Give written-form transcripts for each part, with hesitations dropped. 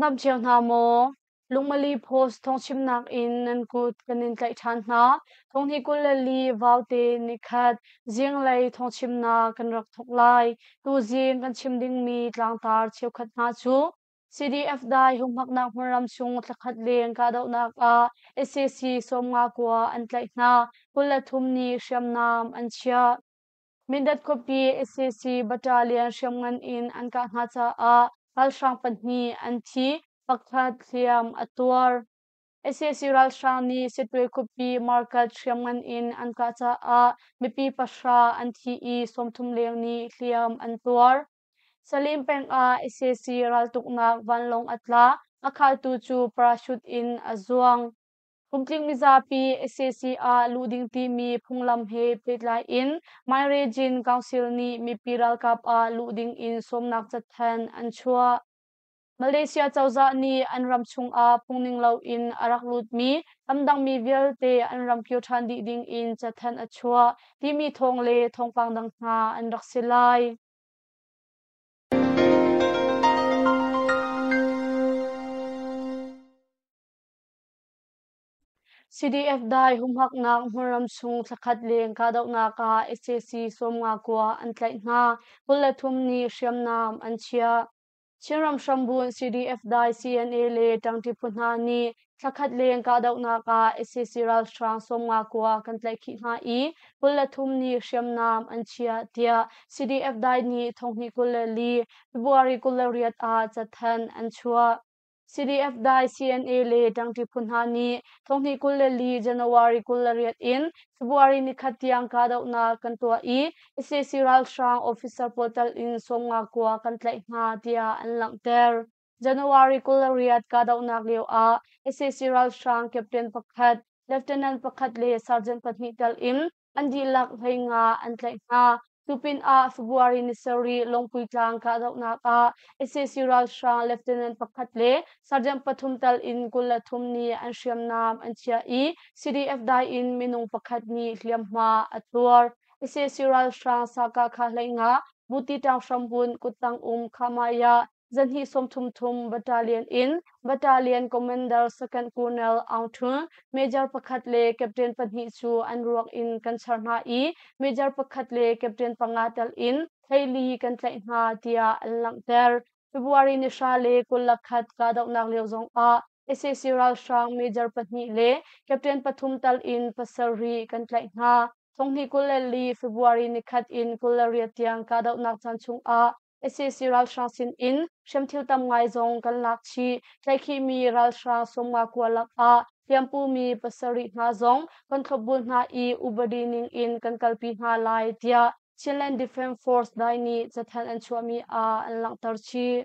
Nan dam cio hna maw? Lungmali Post thawngchimnak in nan kut kan in tlaih ṭhan hna. Thonghni 24 Vaute nikhat zinglei thawngchimnak kan rak thawk lai. Tuzing kan chim dingmi tlangtar cheukhat hna cu CDF dai humhaknak hmunram chung thlakhat leng kahdohnak ah sac 50 kua an tlaih hna. 23 nih hriamnam an chiah. Mindat khuapi sac battalion hriamngan in an kah hna caah ralhrang pahnih an thi, pakhat hliam a tuar. Sac ralhrang nih Sittwe khuapi market hriamngan in an kah caah mipi pahra an thi i 30 leng nih hliam an tuar. Salim peng ah sac raltuknak vanlawng a tla, a khaltu cu parachute in a zuang. Kumtling mizapi sac ah luh ding timi phunglam he pehtlai in Mairejin Council nih mipi ralkap ah luh ding in sawmnak cathanh an chuah. Malaysia cozah nih an ram chungah phungning loin a rak lutmi ramdangmi vialte an ram kir ṭhan dih ding in cathanh a chuah timi thawng le thawngpang dang hna an rak si lai. CDF dai humhaknak hmunram chung thlakhat leng kahdohnak ah sac 50 kua an tlaih hna. 23 nih hriamnam an chiah. Chinram hrambunh CDF dai CNA le ṭangṭi phu hna nih thlakhat leng kahdohnak ah sac ralhrang 50 kua kan tlaihkhih hna i 23 nih hriamnam an chiah tiah CDF dai nih thonghnih 24 February 28 ah cathanh an chuah. CDF dai CNA le ṭangṭi phu hna nih thonghnih 24 January 28 in February nikhat tiang kahdohnak kan tuah i sac ralhrang officer pawl tal in 50 kua kan tlaih hna tiah an langhter. January 28 kahdohnak lio ah sac ralhrang captain pakhat, lieutenant pakhat le sergeant pahnih tal in an dihlak 15 an tlaih hna. Cu pinah February ni sarih Lungpui tlang kahdohnak ah sac ralhrang lieutenant pakhat le sergeant pathum tal in 23 nih an hriamnam an chiah i CDF dai in minung pakhat nih hliamhma a tuar. Sac ralhrang sakah kha 15 Buti tang hramhun kuttang um Khamaya Zanhnih 33 Battalion in Battalion Commander Second Colonel Aung Htun, Major pakhat le Captain pahnih cu an ruak in kan char hna i Major pakhat le Captain panga tel in 14 kan tlaih hna tiah an langhter. February ni hra le 21 kahdohnak lio zongah sac ralhrang Major pahnih le Captain pathum tal in pasarih kan tlaih hna. Thonghnih 24 February nikhat in 28 tiang kahdohnak caan chungah sac ralhrang sin in hriamthil tam ngai zong kan lak chih. Tlaihkhihmi ralhrang 50 kua lakah hliampumi pasarih hna zong kan thlopbul hna i upadi ning in kan kalpi hna lai tiah Chinland Defence Force dai nih cathanh an chuahmi ah an langhter chih.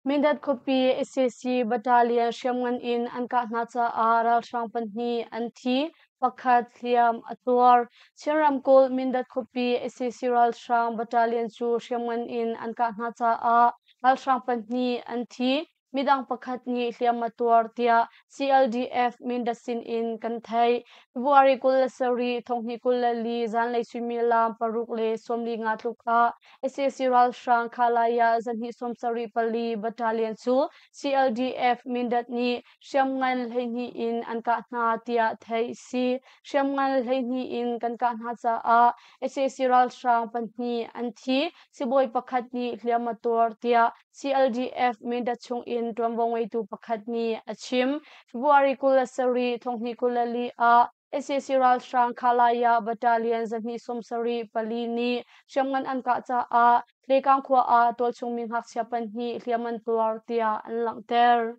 Mindat khuapi sac battalion hriamngan in an kah hna caah ralhrang pahnih an thi, pakhat hliam a tuar. Chin ramkulh Mindat khuapi sac ralhrang battalion cu hriamngan in an kah hna caah ralhrang pahnih an thi, midang pakhat nih hliam a tuar tiah CLDF Mindat sin in kan theih. February 27 thonghnih 24 zanlei suimilam paruk le 45 tluk ah sac ralhrang Khalaya zahnih 74 battalion cu CLDF Mindat nih hriamngan 12 in an kah hna tiah theih si. Hriamngan 12 in kan kah hna caah sac ralhrang pahnih an thi, sibawi pakhat nih hliam a tuar tiah CLDF Mindat chung in ṭuanvo ngeitu pakhat nih a chim. February 27 thonghnih 24 ah sac ralhrang Khalaya Battalion zahnih 74 nih hriamngan an kah caah Hlekang khua ah tualchung mi ngakchia pahnih hliam an tuar tiah an langhter.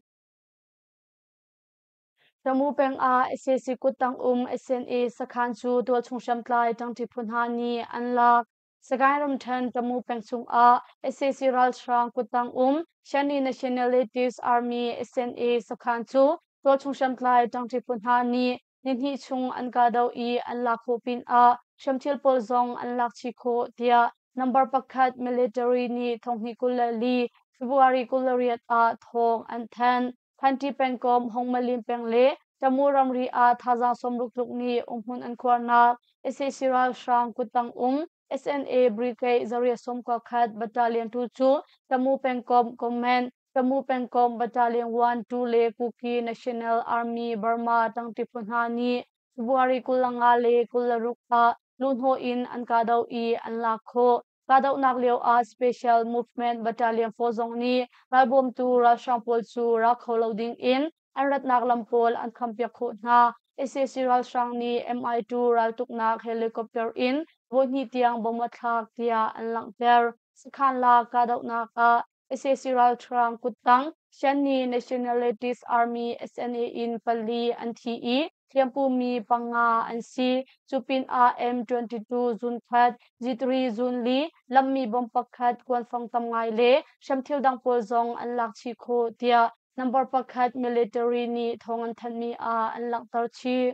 Tamu peng ah sac kuttang um SNA sakhan cu tualchung hriamtlai ṭangṭi phu hna nih an lak. Sagaing ramṭhen Tamu peng chungah sac ralhrang kuttang um Shanni Nationalities Army SNA sakhan cu tualchung hriamtlai ṭangṭi phu hna nih nihnih chung an kahdoh i an lak khawh pinah hriamthil pawl zong an lak chih khawh tiah number pakhat military nih thonghnih 24 February 28 ah thawng an thanh. Thanṭi pengkomh Hongmalin peng le Tamu ramri ah thazaang 60 tluk nih umhmun an khuarnak sac ralhrang kuttang um. SNA Brigade 891 Battalion 2 cu Tamu pengkomh Command, Tamu pengkomh Battalion 1, 2 le Kuki National Army Burma tangti phu hna nih February 25 le 26 ah luhhnawh in an kahdoh i an lak khawh. Kahdohnak lio ah Special Movement Battalion 4 zong nih ralbawmtu ralhrang pawl cu ra kho lo ding in an ratnak lam pawl an khampiak khawh hna. Sac ralhrang nih Mi-2 raltuknak helicopter in voihnih tiang bomb a thlak tiah an langhter. Sakhan la kahdohnak ah Sac ralhrang kuttang Shanni Nationalities Army SNA in pali an thi i hliampumi panga an si. Cu pinah M22 zun khat, G3 zun li, lammi bomb pakhat, kuanfang tam ngai le hriamthil dang pawl zong an lak chih khawh tiah number pakhat military nih thawng an thanhmi ah an langhter chih.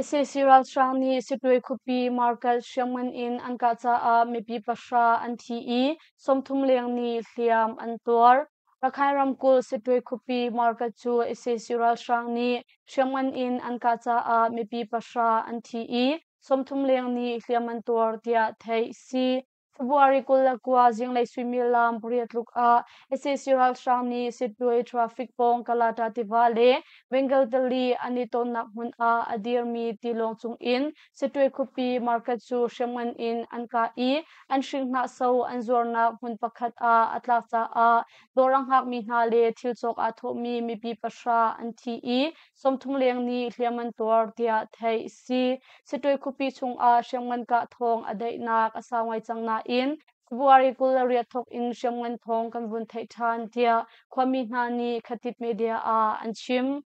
Sac ralhrang nih Sittwe khuapi market hriamngan in an kah caah mipi pahra an thi i 30 leng nih hliam an tuar. Rakhine ramkulh Sittwe khuapi market cu sac ralhrang nih hriamngan in an kah caah mipi pahra an thi i 30 leng nih hliam an tuar tiah theih a si. February 29 zinglei suimilam pariat tluk ah sac ralhrang nih Sittwe traffic pawng Kalata tiva le Bengal tili an i tonnak hmun ah a dirmi tilawng cung in Sittwe khuapi market cu hriamngan in an kah i an hringhnah so an zuarnak hmun pakhat ah a tlak caah dawr a hngakmi hna le thil cawk aa thawhmi mipi pahra an thi i 30 leng nih hliam an tuar tiah theih a si. Sittwe khuapi chungah hriamngan kah thawng a daihnak a sau ngai cang nain February 28 thawk in hriamngan thawng kan vun theih ṭhan tiah khuami hna nih Khatit media ah an chim.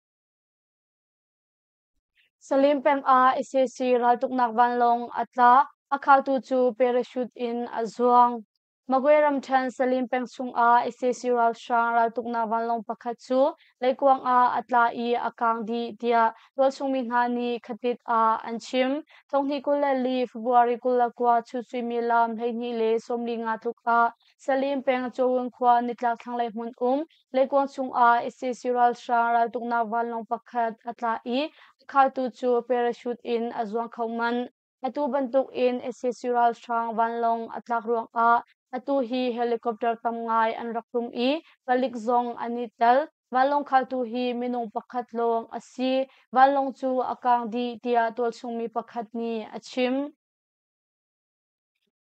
Salim peng ah sac raltuknak vanlawng a tla, a khaltu cu parachute in a zuang. Magwe ramṭhen Salim peng chungah sac ralhrang raltuknak vanlawng pakhat cu leikuang ah a tla i a kaang dih tiah tualchung mi hna nih Khatit ah an chim. Thonghnih 24 February 29 chun suimilam 12:45 tluk ah Salim peng Cawun khua nitlak thlanglei hmun um leikuang chungah sac ralhrang raltuknak vanlawng pakhat a tla i a khaltu cu parachute in a zuang kho manh. Atu bantuk in sac ralhrang vanlawng a tlak ruangah atu hi helicopter tam ngai an rak tum i palik zong an i tel. Vanlawng khaltu hi minung pakhat lawng a si. Vanlawng cu a kaang dih tiah tualchung mi pakhat nih a chim.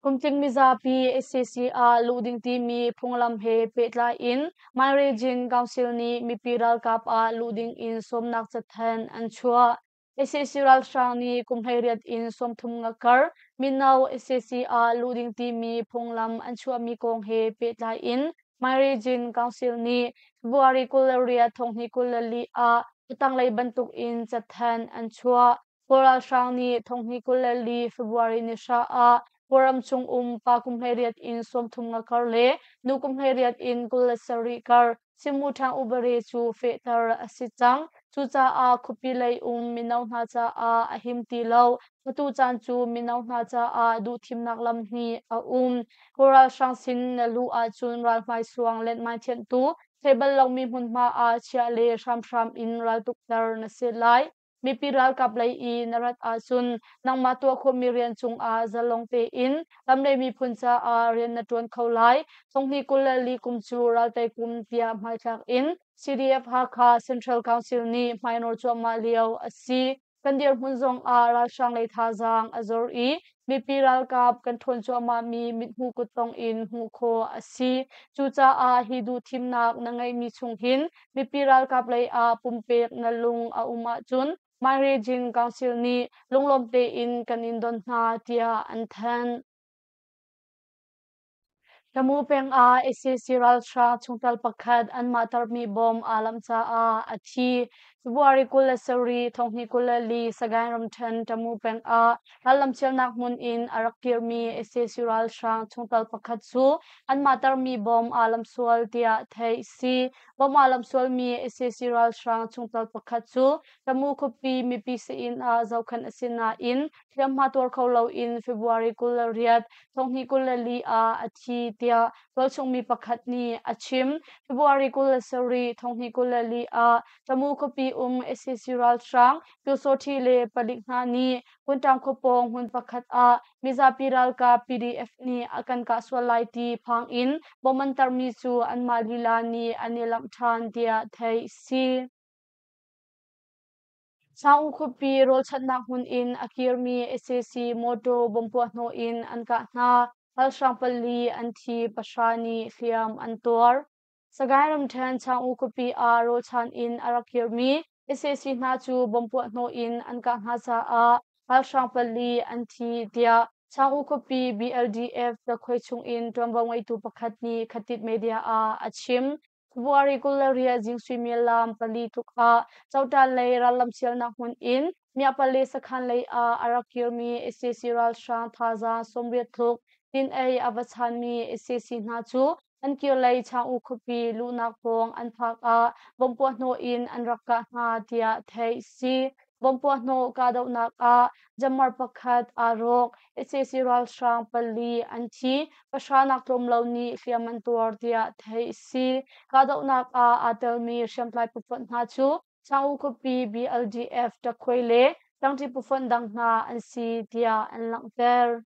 Kumtling mizapi sac ah luh ding timi phunglam he pehtlai in Mai Region Council nih mipi ralkap ah luh ding in sawmnak cathanh an chuah. Sac ralhrang nih kum 18 in 30 nga kar mino sac ah luh ding timi phunglam an chuahmi kong he pehtlai in Mai Region Council nih February 28 2024 ah a tanglei bantuk in cathanh an chuah. Kawl ralhrang nih 2024 February ni hra ah Kawlram chung um pa kum 18 in 30 nga kar le nu kum 18 in 27 kar Simu Ṭhang Ubare cu fehter a si cang. Cucaah khuapi lei um mino hna caah a him ti lo. Atu caan cu mino hna caah duhthimnak lam hnih a um. Kawl ralhrang sin na luh ahcun ralhmai suang lenhmai thianhtu, theih bal lomi hmunhma ah chiah le hramhram in raltukter na si lai. Mipi ralkap lei i na rat ahcun nangmah tuah khawhmi rian cungah zalong tein ram le miphun caah rian na ṭuan kho lai. Thonghnih 24 kum cu raltei kum tiah hmaithlak in CDF Hakha Central Council nih hmainawr cuahmah lio a si. Kan dirhmun zongah ralhrang lei thazaang a zor i mipi ralkap kan ṭhawn cuahmahmi mithmuh kuttong in hmuh khawh a si. Cucaah hi duhthimnak na ngeihmi chung hin mipi ralkap lei ah pumpek na lung a um ahcun Mai Region Council nih lunglawm tein kan in don hna tiah an thanh. Tamu peng ah sac ralhrang chungtel pakhat anmah tarmi bom aa lamh caah a thi. February 27, 2024 Sagaing ramṭhen Tamu peng ah rallam chialnak hmun in a rak kirmi sac ralhrang chungtel pakhat cu anmah tarmi bom aa lamh sual tiah theih a si. Bom aa lamh sualmi sac ralhrang chungtel pakhat cu Tamu khuapi mipi sii-inn ah zohkhenh a si nain hliamhma tuar kho loin February 28, 2024 ah a thi tiah tualchung mi pakhat nih a chim. February 27, 2024 ah Tamu khuapi um sac ralhrang Pyusawhti le palik hna nih Kuntang khua pawng hmun pakhat ah mizapi ralkap PDF nih a kan kah sual lai ti phang in bom an tarmi cu anmah lila nih an i lamh ṭhan tiah theih a si. Saung khuapi rawlchanhnak hmun in a kirmi sac mawṭaw bomb puahhnawh in an kah hna. Ralhrang pali an thi, pahra nih hliam an tuar. Sagaing ramṭhen Chaung khuapi ah rawlchan in a rak kirmi sac hna cu bomb puahhnawh in an kah hna caah ralhrang pali an thi tiah Chaung khuapi BLDF Dakhuai chungin ṭuanvo ngeitu pakhat nih Khatit Media ah a chim. February 28 zing suimilam pali tluk ah Cotan lei rallam sialnak hmun in Miapale sakhan lei ah a rak kirmi sac ralhrang thazaang 80 tluk tin ei a va chanmi sac hna cu an kirlei Chaung khuapi luhnak pawng an phak ah bomb puahhnawh in an rak kah hna tiah theih si. Bomb puahhnawh kahdohnak ah Jamar pakhat aa rawk. Sac ralhrang pali an thi, pahra nak tlawm lo nih hliam an tuar tiah theih a si. Kahdohnak ah aa telmi hriamtlai phufonh hna cu Chaung khuapi BLDF Takhuai le Tangṭi phufonh dang hna an si tiah an langhter.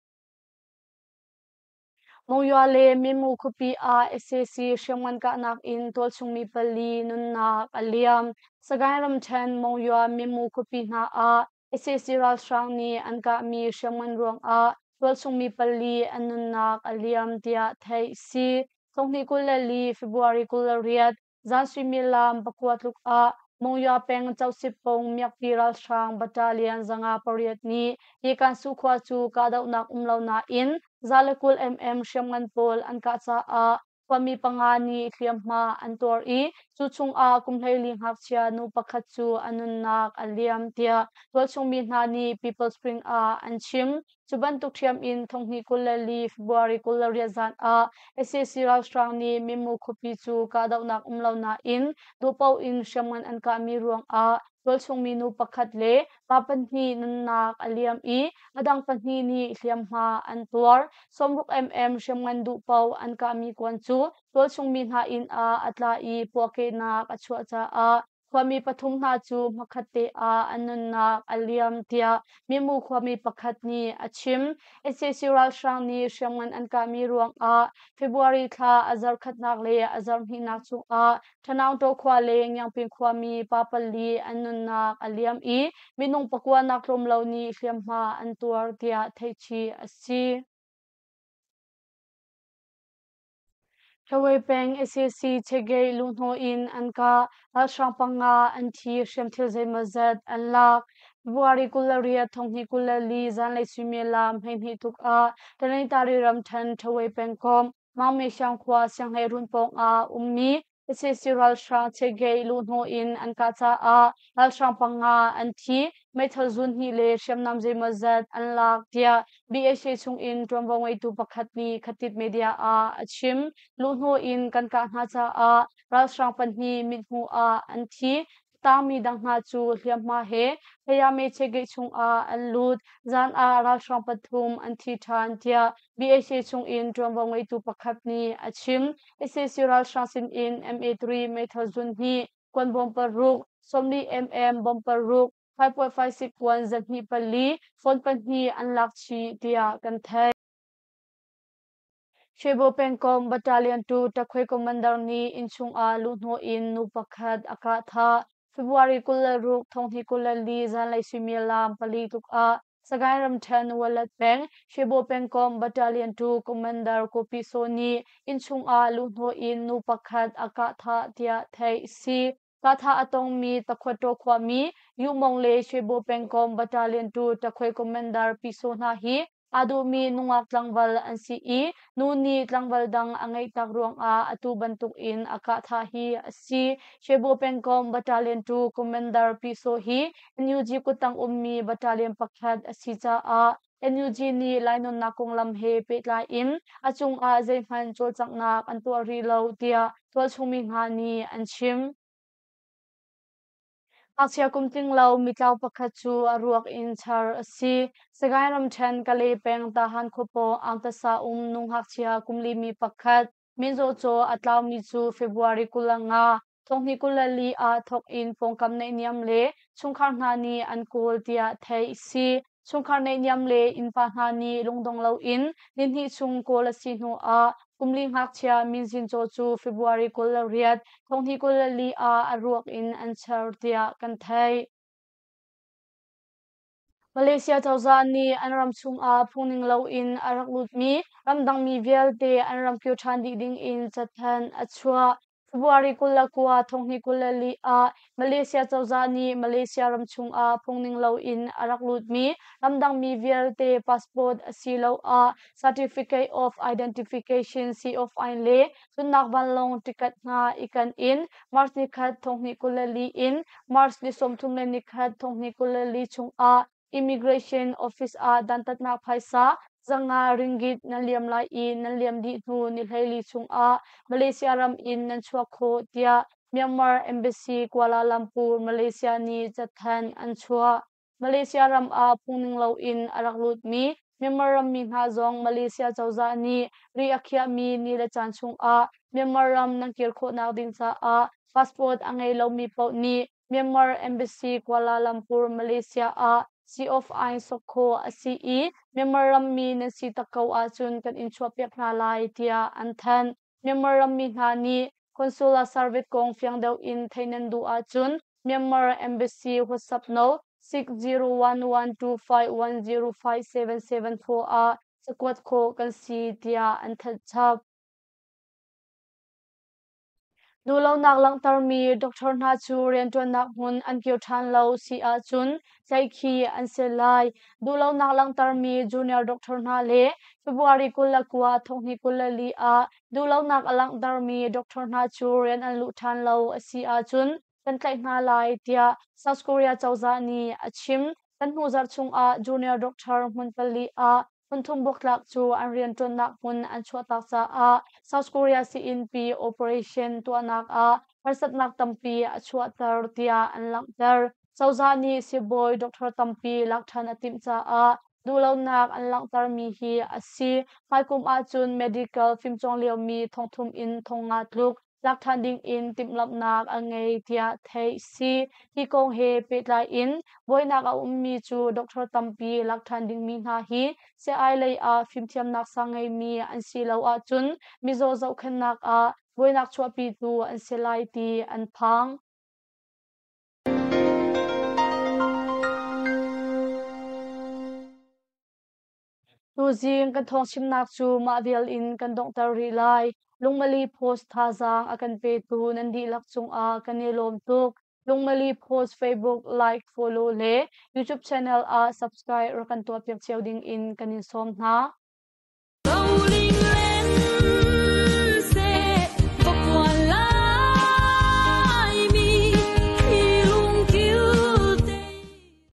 Monywa le Mimu khuapi ah sac hriamngan kahnak in tualchungmi pali nunnak a liam. Sagaing ramṭhen Monywa Mimu khuapi hna ah sac ralhrang nih an kahmi hriamngan ruangah tualchungmi pali an nunnak a liam tiah theih a si. 2024 February 28 Zan suimilam pakua tluk ah Monywa peng Cosipong miakpi ralhrang battalion 508 nih Yikansu khua cu kahdohnak um lo nain 120 mm hriamngan pawl an kah caah khuami panga nih hliamhma an tuar i cu chungah kum 14 ngakchia nu pakhat cu a nunnak a liam tiah tualchungmi hna nih People Spring ah an chim. Cu bantuk ṭhiam in 2024 February 28 zan ah sac ralhrang nih Mimu khuapi cu kahdohnak um lo nain duhpaoh in hriamngan an kahmi ruangah tualchungmi nu pakhat le pa pahnih nunnak a liam i a dang pahnih nih hliamhma an tuar. 60 mm hriamngan duhpaoh an kahmi kuan cu tualchungmi hna inn ah a tla i puahkehnak a chuah caah Khuami pathum hna cu hmakhat te ah an nunnak a liam tiah Mimu khuami pakhat nih a chim. Sac ralhrang nih hriamngan an kahmi ruangah February thla a zarhkhatnak le a zarhhnihnak chungah Thanaungtaw khua le Ngiangping khuami pa pali an nunnak a liam i minung pakua nak tlawm lo nih hliamhma an tuar tiah theihchih a si. Hlawei peng sac Chegei luhhnawh in an kah. Ralhrang panga an thi, hriamthil zeimawzat an lak. February 28 2024 zanlei suimilam 12 tuk ah Tanintari ramthen Ṭhawei pengkomh Mangmesiang khua Sianghleirun pawng ah ummi sac ralhrang Chegei luhhnawh in an kah caah ralhrang panga an thi, meithal zun hnih le hriamnam zeimawzat an lak tiah BHA chungin ṭuanvo ngeitu pakhat nih Khatit Media ah a chim. Luhhnawh in kan kah hna caah ralhrang pahnih mithmuh ah an thi. Tangmi dang hna cu hliamhma he Phayame Chegeh chungah an lut. Zan ah ralhrang pathum an thi ṭhan tiah BHA chungin ṭuanvo ngeitu pakhat nih a chim. Sac ralhrang sinin MA3 meithal zun hnih, kuanbawm paruk, 40 mm bomb paruk, 5.56 kuan zahnih pali, phone pahnih an lak chih tiah kan theih. Shwebo pengkomh Battalion 2 Takhwe Commander nih innchung ah luhhnawh in nu pakhat a kah thah. February 26, 2024 zanlei suimilam pali tluk ah Sagaing ramṭhen Walat peng Shwebo pengkomh Battalion 2 Commander Kopi Saw nih innchung ah luhhnawh in nu pakhat a kah thah tiah theih a si. Kahthah a tongmi Takhwataw khuami Yu Mong le Shwebo pengkomh Battalion 2 Takhwe Commander Pi Saw hna hi aa duhmi nungak tlangval an si i nu nih tlangval dang a ngeihtak ruangah atu bantukin a kahthah hi a si. Shwebo pengkomh Battalion 2 Commander Pi Saw hi NUG kuttang ummi battalion pakhat a si caah NUG nih lainawnnak konglam he pehtlai in a cungah zeihmanh cawlcanghnak an tuah rih lo tiah tualchungmi hna nih an chim. Ngakchia kum tling lo mitlau pakhat cu a ruak in char a si. Sagaing ramṭhen Kalay peng Tahan khuapaw Angtasa um nu ngakchia kum limi pakhat minzaw caw a tlaumi cu February 25. Thonghnih 24 ah thawk in pawngkam naihniam le chungkhar hna nih an kawl tiah theih a si. Chungkhar naihniam le innpa hna nih lungdong loin nihnih chung kawl a si hnu ah kumli ngakchia Min Zin Caw cu February 28, thonghnih 24 ah a ruak in an char tiah kan theih. Malaysia cozah nih an ram chungah phungning loin a rak lutmi ramdangmi vialte an ram kir ṭhan dih dingin cathanh a chuah. February 29, thonghnih 24 ah Malaysia cozah nih Malaysia ram chungah phungning loin a rak lutmi ramdangmi vialte passport asiloah Certificate of Identification COI le cunnak vanlawng ticket hna i ken in March nikhat thonghnih 24 in March ni 31 thonghnih 24 chungah Immigration Office ah dantatnak phaisa 500 ringgit nan liam lai i nan liam dih hnu ni 14 chungah Malaysia ram in nan chuak khawh tiah Myanmar Embassy Kuala Lumpur, Malaysia nih cathanh an chuah. Malaysia ram ah phungning loin a rak lutmi Myanmar rammi hna zong Malaysia cozah nih ri a khiahmi ni le caan chungah Myanmar ram nan kir khawhnak ding caah passport a ngei lomi paoh nih Myanmar Embassy Kuala Lumpur, Malaysia ah C of I sok khawh a si i Myanmar rammi nan si tak ko ahcun kan in chuahpiak hna lai tiah an thanh. Myanmar rammi hna nih consular service kong fiang deuh in theih nan duh ahcun Myanmar Embassy WhatsApp no 601125105774 ah cakuat khawh kan si tiah an thanh chap. Duhlonak langhtermi doctor hna cu rianṭuannak hmun an kir ṭhan lo si ahcun tlaihkhih an si lai. Duhlonak langhtermi junior doctor hna le February 29, thonghnih 24 ah duhlonak a langhtermi doctor hna cu rian an luh ṭhan lo a si ahcun kan tlaih hna lai tiah South Korea cozah nih a chim. Kan hnu zarh chungah junior doctor hmun pali ah hmunthum buaktlak cu an rianṭuannak hmun an chuahtak caah South Korea siinnpi operation tuahnak ah harsatnak tampi a chuahter tiah an langhter. Cozah nih sibawi doctor tampi lak ṭhan a timh caah duhlonak an langhtermi hi a si. Hmaikum ahcun medical fimcawng liomi thongthum in 500 tluk lak ṭhan dingin timhlamhnak a ngei tiah theih si. Hi kong he pehtlai in buainak a ummi cu doctor tampi lak ṭhan dingmi hna hi sii lei ah fimthiamnak sang ngeimi an si lo ahcun mizaw zohkhenhnak ah buainak chuahpitu an si lai ti an phang. Tuzing kan thawngchimnak cu mah vial in kan donghter rih lai. Lungmali Post thazaang a kan petu nan dihlak cungah kan i lawm tuk. Lungmali Post Facebook like, follow le YouTube channel ah subscribe rak kan tuahpiak cio ding in kan in sawm hna.